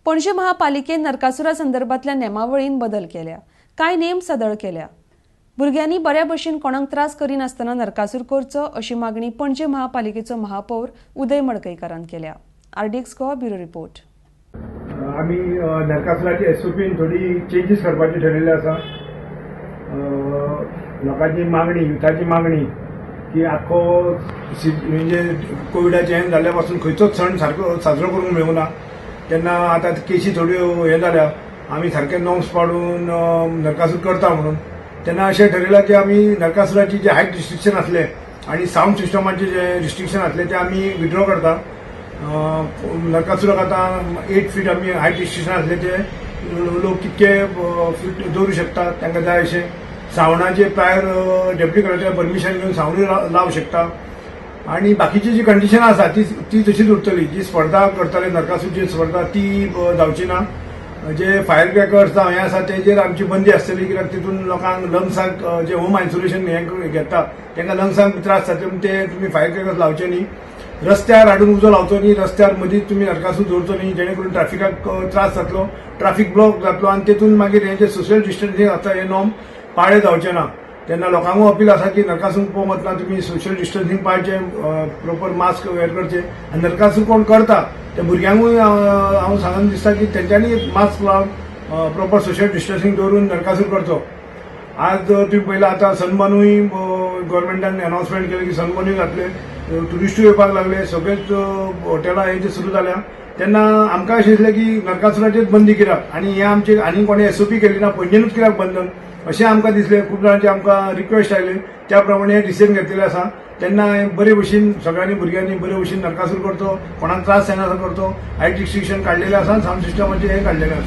पणजे महापालिकेन नरकासुरा संदर्भातल्या नेमावळीन बदल केल्या. कांय नेम सदळ केल्या. भुरग्यांनी बऱ्या भशेन कोणाक त्रास करिनासतना नरकासूर करचो अशी मागणी पणजे महापालिकेचो महापौर उदय मडकयकारान केल्या. RDX Goa, bureau report. आमी नरकासुराची एसओपीन थोडी चेंजीस करपाची ठरयल्ले आसा. लोकांची मागणी, युथाची मागणी की आख्खो म्हणजे कोविडाचें हें जाल्ल्या पासून खंयचोच सण सारको साजरो करूंक मेळूंक ना. तेन्ना आतां केशी थोड्यो हें जाल्या, आमी सारके नॉर्म्स पाडून नरकासूर करता म्हणून. तेन्ना अशें ठरयलां की आमी नरकासुराची जे हायट रिस्ट्रिक्शन आसलें आनी सावंड सिस्टमाचें जे रिस्ट्रिक्शन आसलें तें आमी विड्रॉ करता. नरकासुराक आतां 8 फीट आमी हायट रिस्ट्रिक्शन आसलें, ते लोक कितके फीट दवरूं शकता तांकां जाय अशें. सावंडाचे प्रायर डेप्युटी कलेक्टर परमिशन घेवन सावंडूय लावं शकता आणि बाकीची जी कंडिशन आसा ती ती तशीच उरतली. जी स्पर्धा करताले, नरकासूरची स्पर्धा, ती जावची ना. जे फायर क्रॅकर्स जावं हें आसा तेजेर आमची बंदी आसतली, कित्याक तितून लोकांक लंग्साक, जे होम आयसोलेशन हें घेता तांकां लंग्सांक त्रास जातले म्हणून ते तुमी फायर क्रॅकर्स लावचे न्ही. रस्त्यार हाडून उजो लावचो न्ही. रस्त्यार मदींच तुमी नरकासूर दवरचो न्ही, जेणे करून ट्राफिकाक त्रास जातलो, ट्राफीक ब्लॉक जातलो आनी तेतून मागीर हें जे सोशल डिस्टन्सिंग आसा हें नॉर्म पाळ्ळे जावचें ना. तेन्ना लोकांकूय अपील आसा की नरकासूर पळोवंक वतना तुमी सोशल डिस्टन्सिंग पाळचें, प्रोपर मास्क वेअर करचें आनी नरकासूर कोण करता त्या भुरग्यांकूय हांव सांगन दिसता की तेंच्यांनी मास्क लावन, प्रोपर सोशल डिस्टन्सिंग दवरून नरकासूर करचो. आज तुम्ही पळयला, आतां सनबर्नूय गव्हर्मेंटान अनाउन्समेंट केलें की सनबर्नूय जातले, ट्युरिस्टूय येवपाक लागले, सगळेच हॉटेलां हे जे सुरू जाल्या. तेन्ना आमकां अशें दिसलें की नरकासुराचेर बंदी कित्याक आनी हें आमचें आनी कोणें एसओपी केली ना, पणजेनूच कित्याक बंधन अशें आमकां दिसलें. खूब जाणांचे आमकां रिक्वेस्ट आयले, त्या प्रमाणे डिसिजन घेतलेलें आसा. तेन्ना बरे भशेन सगळ्यांनी भुरग्यांनी बरे भशेन नरकासूर करचो, कोणाक त्रास जायना असो करचो. हायट रिस्ट्रिक्शन काडलेलें आसा, सावंड सिस्टमाचें हें काडलेलें आसा.